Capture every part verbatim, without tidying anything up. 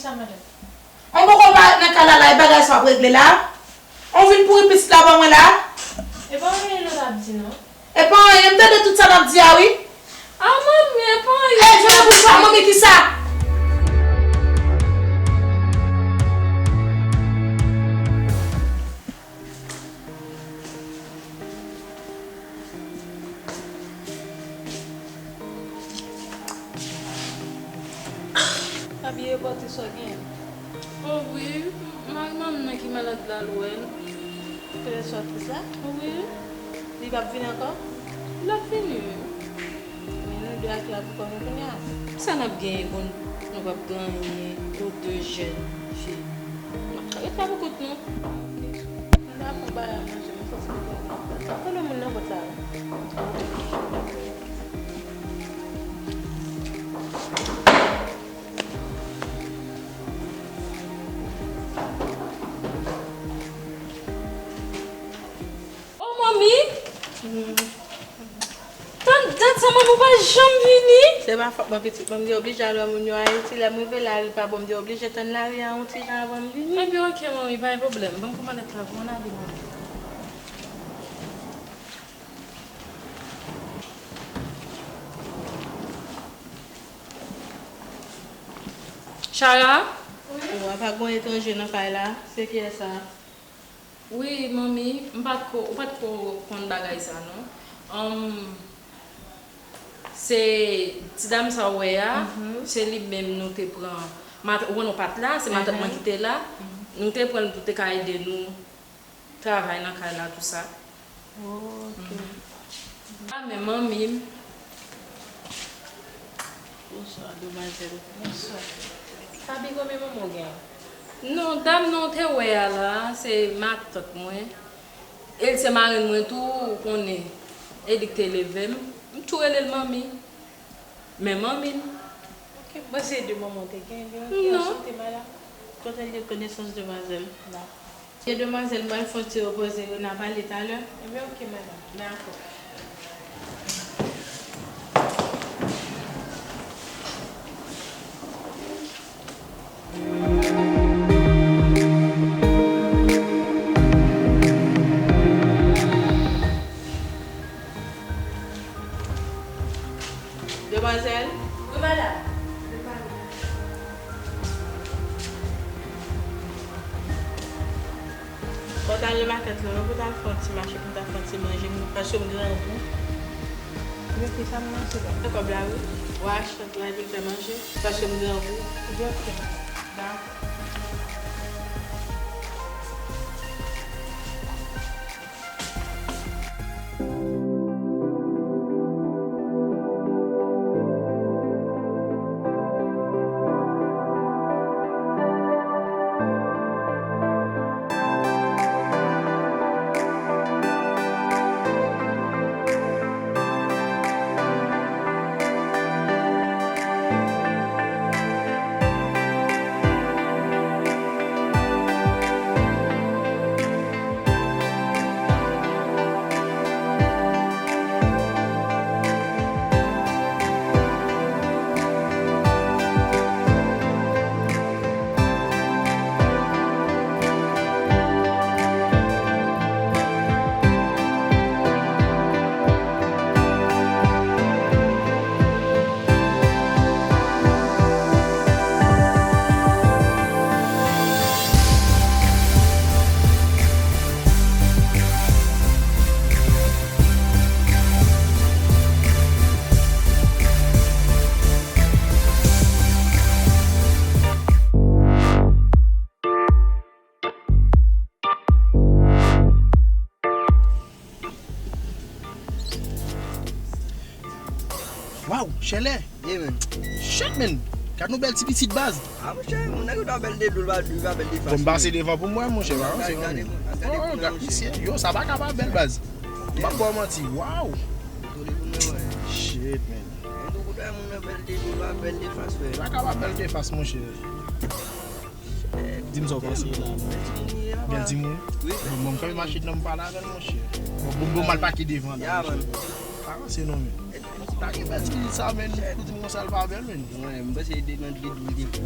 On poko parèt nan kay la la, e bagay sa w ap regle la? On vin pouri pitit la ban mwen la? E pa anyen nou t ap di non. E pa anyen, m tande tout sa n ap di a wi. A manmi, e pa anyen. E jwenn bouch la, manmi, ki sa? Pa bliye pote sa w genyen. O wi, mari manmi nan ki malad la l wè l. Kote sòti sa? Wi. Li p ap vini ankò? L ap vini wi. Men nou de ak la pou kò nou kounye a. Sa n ap genyen bon, nou p ap gen anyen, nou de jèn fi. N ap ka ret la pou kont nou. Mwen ta pran bagay manje, mwen santi mwen gen. Kote moun nan pòt la? O manmi! Tann dat sa manmi, ou pa janm vini. Se pa fòt mwen pitit mwen, m te oblije al wè moun yo Ayiti. Lè m rive lari pa bon, m te oblije tann lari a yon ti jan avan m vini. Ebyen oke manmi, pa gen pwoblèm. Ban m pran malèt la pou mwen ale manmi. Chara? Wi. Ou a pa gon etranje nan kay la? Se kiyès sa? Wi, manmi, m pa t ko, ou pa t ko konn bagay sa non. Anm, se ti dam sa w wè a, se li menm nou te pran. Mat-, ou konn ou pa t la, se matant mwen ki te la. Nou te pran l pou te ka ede nou travay nan kay la, tou sa. Oke. A, men manmi m. Bonswa, demwazèl. Bonswa. Fabi, konbyen manman w gen? Non, dam nan w te wè a la, se matant mwen. E l se marenn mwen tou, ou konnen. E li k te leve m. M tou rele l manmi. Men manmi m. Oke, m panse de manman w te gen, li an sante malad. Kote l gen konesans demwazèl? La. Demwazèl, m pral fè yon ti repoze yo, n a pale talè. Ebyen, oke, madanm. Dakò. Demwazèl? Wi, madanm. Bon, t al nan makèt la, non, pou t al fè yon ti mache, pou t al fè yon ti manje, paske m grangou. Wi, ki sa m manje la? Fè kòb la, wi. W a achte yon ti bagay pou n fè manje, paske m grangou. Wi, oke, madanm. Dakò. Waw, Chèlè! Yeah, man. Shit, man! Gad yon bèl ti pitit, baz! Ah, monchè, moun nan gen dwa bèl de dlo, li pa, li pa bèl de fas. Bon, m pase devan pou m wè, monchè, pa konn se yon. Oh, gad misye. Yo, sa pa ka pa bèl, baz. M p ap ba w manti. Waw! Shit, man. Moun nan bèl de dlo, li pa bèl de fas, frè. Sa pa ka pa bèl de fas, monchè. Di m sa w panse la. Bèl timoun. Bon, bon, m fè machin nan m pale avè l, monchè. Bon, bon, bon, m al pake devan la, monchè. Pa ranse non, men. Pa gen bèl timoun sa, men, pou timoun konsa, l pa bèl, men. Mwen, m panse de nan de dlo, de dlo.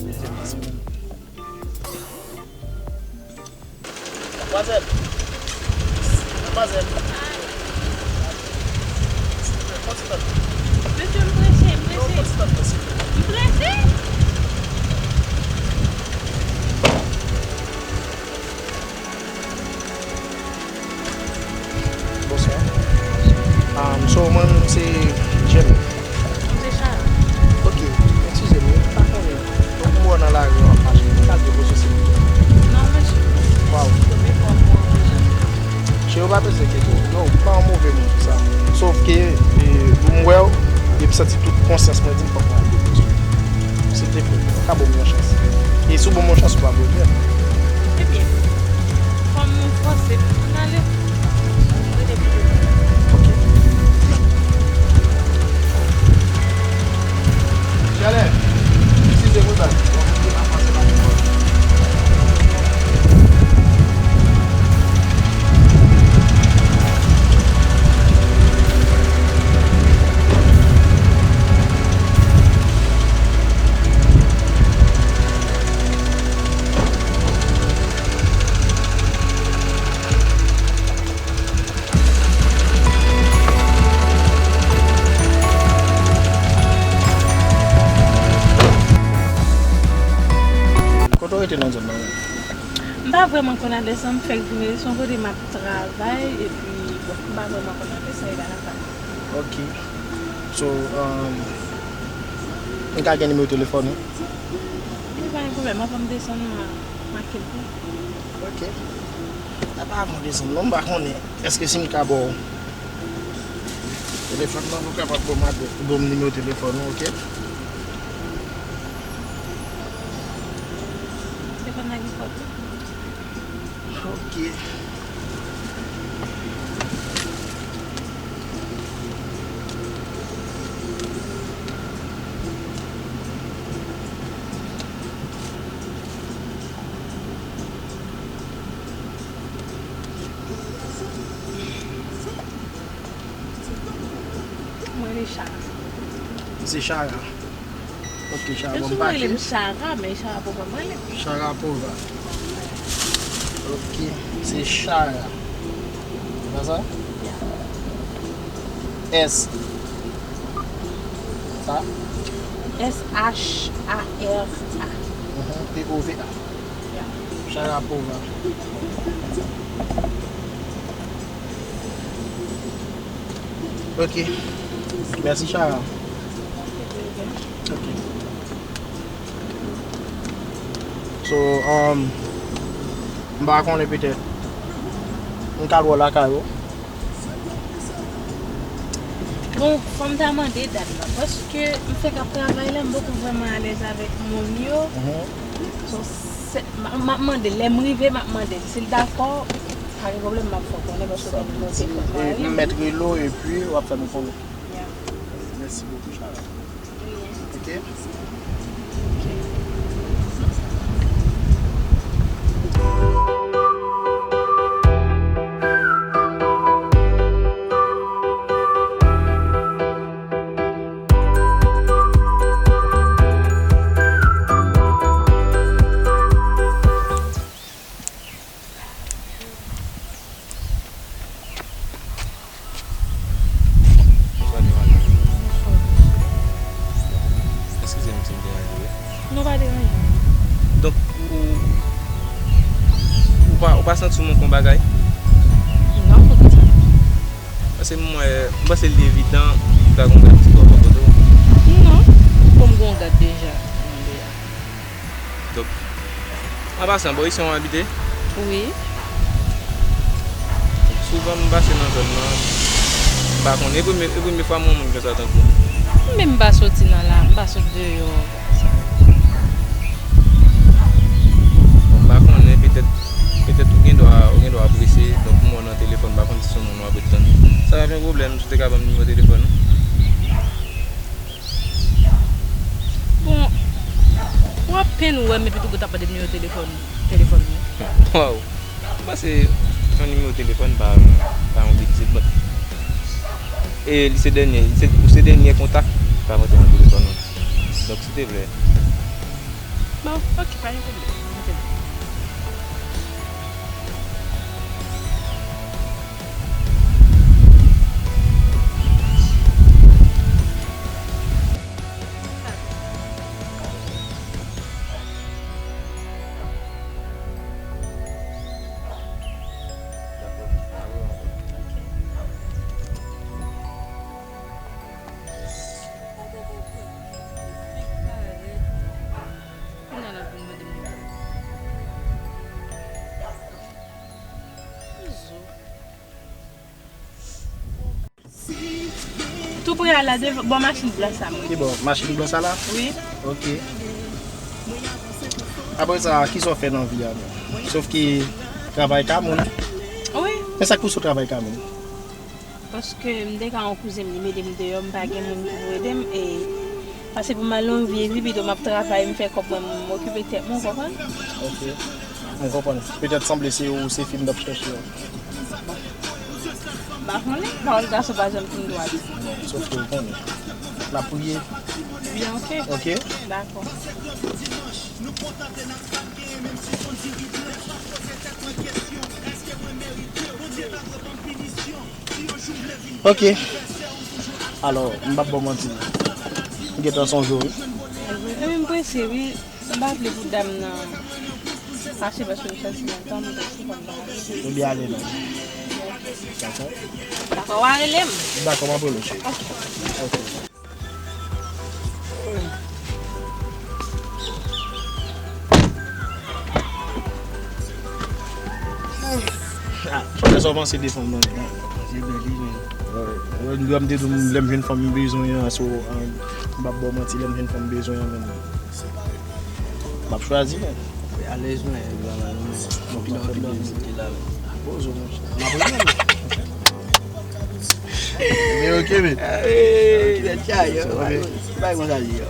Madmwazèl. Madmwazèl. Silvouplè, pran ti tan. Mesye, m prese, m prese. Non, pran ti tan, silvouplè. M prese? Bonswa. Um, so, mwen, se Jemmy. Mwen se Chara. Ok, eskize m, wi, m pa konnen. Donk, m wè w nan lari an, w ap mache. Ki kalite posesyon? Non, mesye. Waw. Premye fwa m wè w deja. Cheri, w pa peze kite w. Non, m pa yon move moun pou sa. Sof ke, e, m wè w, e m santi tout konsyans mwen di m fòk mwen al depoze w. Silteplè, ou ka ban m yon chans. E si w ban m yon chans, ou p ap regrèt. Ebyen, kòm nou fòse, nou ale. Rete pou demen. Ok. Chalè, eskize mwen, baz. Kote w rete nan zòn nan menm? M pa vrèman konn adrès lan, m fèk vini, se yon kote m ap travay, epi, bon, m pa vrèman konn adrès lan, e pa nan pa. Ok. So, um, m ka gen nimewo telefòn ou? Wi, pa gen pwoblèm, avan m desann, m a, m a make l pou ou. Ok. Apa avan w desann, non, m pa konnen. Èske si m ka ba w telefòn nan, ou kapab ban m adrè-, ban m nimewo telefòn ou, ok? Telefòn nan gen kòd. Ok. Mwen rele Chara. Se Chara. Ok, Chara, bon, m pase. Yo souvan rele m Chara, men Chara Pova mwen rele. Chara Pova. Ok, se Chara. Se pa sa? Yeah. S. Sa? S H A R A. Mhm, P O V A. Chara Pova. Ok. Mèsi, Chara. Ok. So, um, m pa konnen, petèt m ka al wè w lakay ou. Bon, fò m ta mande dat la, paske m fèk ap travay la, m poko vrèman alèz avèk moun yo. Mhm. So, se, m, m ap mande, lè m rive, m ap mande l. Si l dakò, pa gen pwoblèm, m ap fè w konnen, paske w te di m se fòk mwen ale. E m mèt rele w, epi w ap fè nou konnen. Yeah. Mèsi bokou, Chara. Ok. Bonswa, Nirvana. Bonswa. Eskize m si m deranje w, wi. Non, pa deranje. Donk, ou, ou pa, ou pa santi w manke yon bagay? Non, poukisa? Paske m wè, m panse li evidan, ou ta gon gad ti bò bò kote w. Non, kòm gon gad deja. Donk, an pasan, bò isit w abite? Wi. Souvan m pase nan zòn nan, m pa konnen, e premye, e premye fwa m wè moun konsa tankou w. Men m pa soti nan la, m pa sot deyò. Bon, m pa konnen, petèt, petèt ou gen dwa, ou gen dwa prese, donk m wè w nan telefòn, m pa konn si se yon moun w ap ret tann. Sa pa yon pwoblèm, si w te ka ban m nimewo telefòn ou. Bon, w ap penn wè m epi tou w t ap mande m nimewo telefòn, telefòn mwen. Waw! M panse yon nimewo telefòn pa, pa yon big deal, but, e li se dènye, li se, ou se dènye kontak k ap antre nan telefòn mwen. Donk, silteplè. Bon, ok, pa gen pwoblèm. Ok. Ou prè a la devan, bò machin blan sa, mwen. Ki bò? Machin blan sa la? Wi. Ok. Apre sa, kisa w fè nan vi a menm? Sof ke travay ka moun. Wi. Men sa k pouse w travay ka moun? Paske m te ka yon kouzen m, li mete m deyò, m pa gen moun ki pou ede m. E pase pou m al nan yon vye vi, pito m ap travay, m fè kòb mwen, m okipe tèt mwen, w konprann? Ok. M konprann. Petèt sanble se ou, se fi m t ap chèche a. M pa konnen, pawòl gason pa janm fin dwat. Bon, sof ke w konnen. N ap priye. Byen, ok. Ok? Dakò. Ok. Alò, m p ap ba w manti. M gentan sonje w, wi. Ebyen, m prese, wi. M pa vle pou dam nan fache paske m santi nan tan m prese, fò m pa ale. Ebyen, ale non. Dakò? Dakò, w a rele m? Dakò, m ap rele w, cheri. Ok. Ok. Ah, kisa w panse de fanm nan? Li bèl, wi, men. Lè m te di w, lè m jwenn fanm m bezwen an, so, um, m p ap ba w manti, lè m jwenn fanm m bezwen an, men. M ap chwazi, men. Alèz, men. Bon, bon, bon, bon. Poze w, monchè. M ap rele w. Men ok, men. Ey, tèt chaje, yo. Bay konsa li, yo.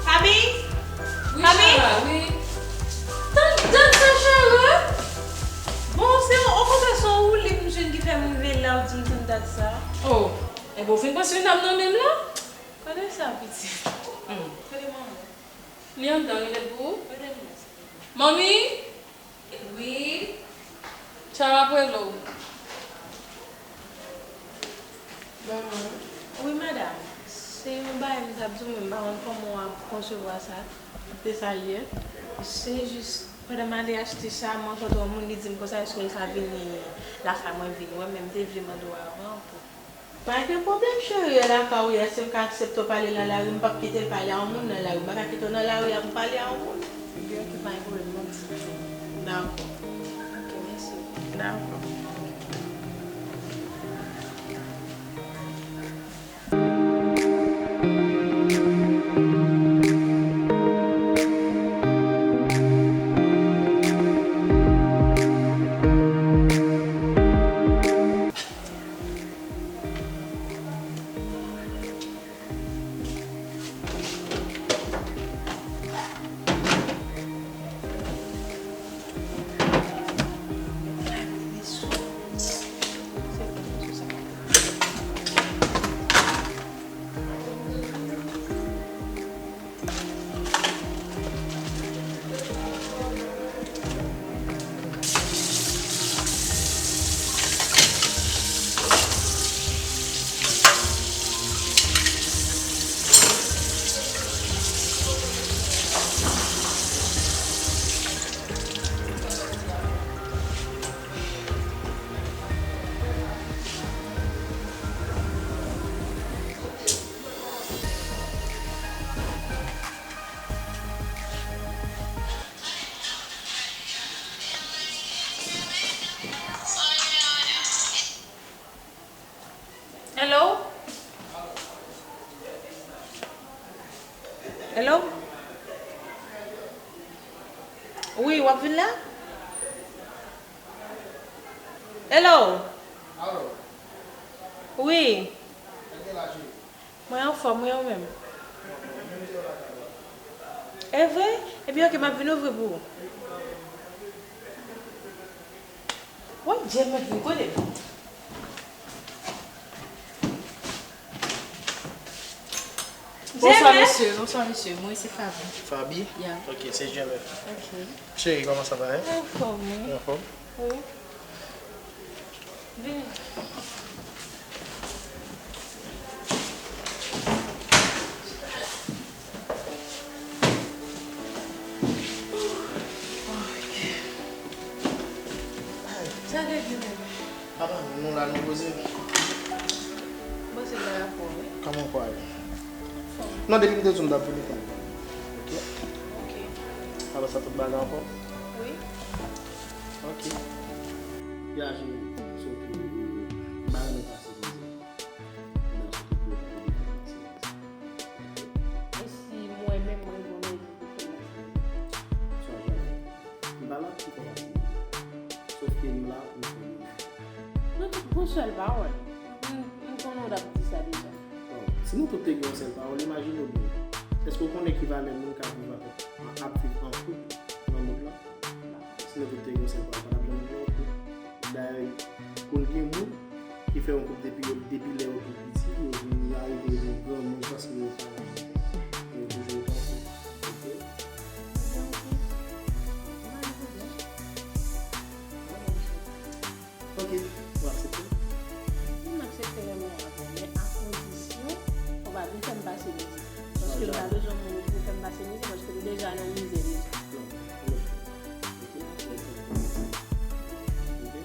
Fabi? Wi, Fabi? Chara, wi. Tann, tann sa, Chara. Bon, se yon, okontrè, se yon woulib m jwenn ki fè m rive la, ou di m tann dat sa. Oh, enben, ou fin panse yon dam nan menm la? Kote sa, pitit? Hmm. Kote manman? Li anndan, rele l pou ou. Kote l ye? Manmi? Wi. Chara ap rele w. Manman. Wi, madanm. Se yon bagay m t ap di w, men m pa konn kòman w ap konsevwa sa. Se sa l ye? Se jis, pandan m ale achte sa, m rankontre yon moun, li di m konsa, èske l ka vini lakay mwen vin wè m, men m te vle mande w avan pou. Pa gen pwoblèm, cheri, e lakay ou ye, si m ka aksepte w pale nan lari, m p ap kite l pale a yon moun nan lari. M pa ka kite w nan lari a pou pale a yon moun. Ebyen, ok, pa gen pwoblèm, m ap di l tou. Dakò. Ok, mèsi. Dakò. Hello? Hello? Wi, w ap vin la? Hello? Wi. Mwen anfòm, wi, ou menm? E vre? Ebyen, ok, m ap vin ouvri pou ou. Wè, Djèl mèt vin kote m. Bonswa, mesye. Bonswa, mesye. Mwen se Fabi. Fabi? Yeah. Ok, se Djèl mèt. Ok. Cheri, kòman sa va, hein? Anfòm, wi. Anfòm? Wi. Vini. Sa gen di menm? Apa, nou la nou poze. Bon, se la rapò, wi. Kòman w kwè? Non, depi m te di w m t ap vini, fò m vini. Ok? Ok. Apa sa tout bagay anfòm? Wi. Ok. Ya, cheri, so ke, m pa renmen pase konsa. M pa sou tout pwojè pou m fè pase konsa. E si mwen menm mwen gon rezon pou fè l? Swa jwenn. M pa la pou fè pase konsa. Sof ke m la pou m fè l. Nou tout gon sèl pawòl. M, m konnen w t ap di sa deja. Bon, si nou tout te gen yon sèl pawòl, imajine w byen. Èske w konnen ki valè moun k ap viv avèk, ap viv an koup nan mond lan? Si nou tout te gen yon sèl pawòl, pa t ap janm gen yon koup. Dayè, konn gen moun ki fè yon koup depi yo, depi lè yo tou piti, yo vin arive yo vin granmoun, jiskaske yo pa, yo toujou rete an koup. Ok? Ok, ou aksepte? Wi, m aksepte renmen an avè w, men a kondisyon ou pa vin fè m pase mizè. Paske m pa bezwen moun ki vin fè m pase mizè, paske m deja nan mizè deja. Non, non. Ok, ok. Ok.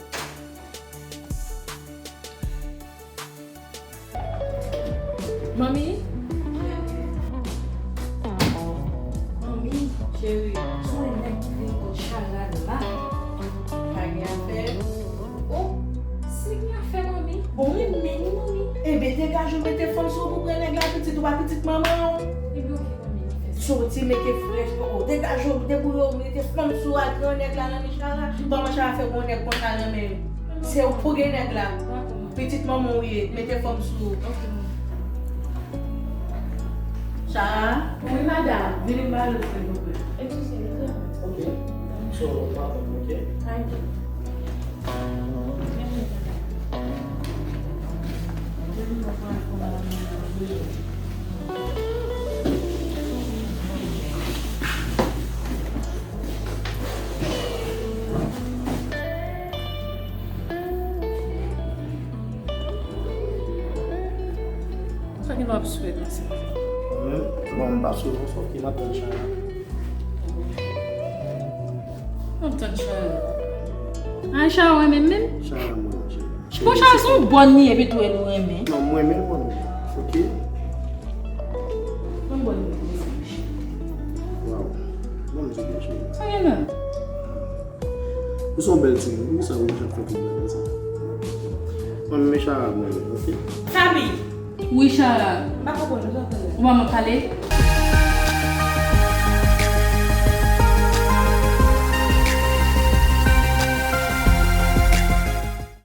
Manmi? Manmi, cheri, sou yon nèg ki vin kot Chara la. Pa gen afè. Oh, si gen afè, manmi. Bon, renmen li, manmi. Enben, degaje w, mete fanm sou ou pou pran nèg la, pitit ou pa pitit manman w. Ebyen, ok, manmi, m fè sa. Soti, mete frèch, oh, degaje w, debouye w, mete fanm sou ou, al pran nèg la nan men Chara. Kòman Chara fè gon nèg konsa nan men l? Se ou pou gen nèg la. Pitit manman w ye, mete fanm sou ou. Chara? Wi, madanm. Vini m pale w, silvouplè. Eskize m, wi. Ok. So, w ap tann, ok? Sa gen lè w ap swe konsa? Mwen menm, bon, m pa swe konsa, ok, m ap tann Chara. M ap tann Chara. Ay, Chara w renmen m menm? Chara mwen, cheri. Bon, Chara se yon bòn li ye, epi tou e l ou renmen. Non, m renmen l bòn li. Ok? Yon bòn li ye, mezanmi. Waw. Bon, m di byen, cheri. Sa gen la? Ou se yon bèl timoun, poukisa ou chak fè tout bagay sa? Mwen menm e Chara mwen menm, ok? Faby! Wi, Chara. M pa konprann ou, sa fè. Ou pa konn pale?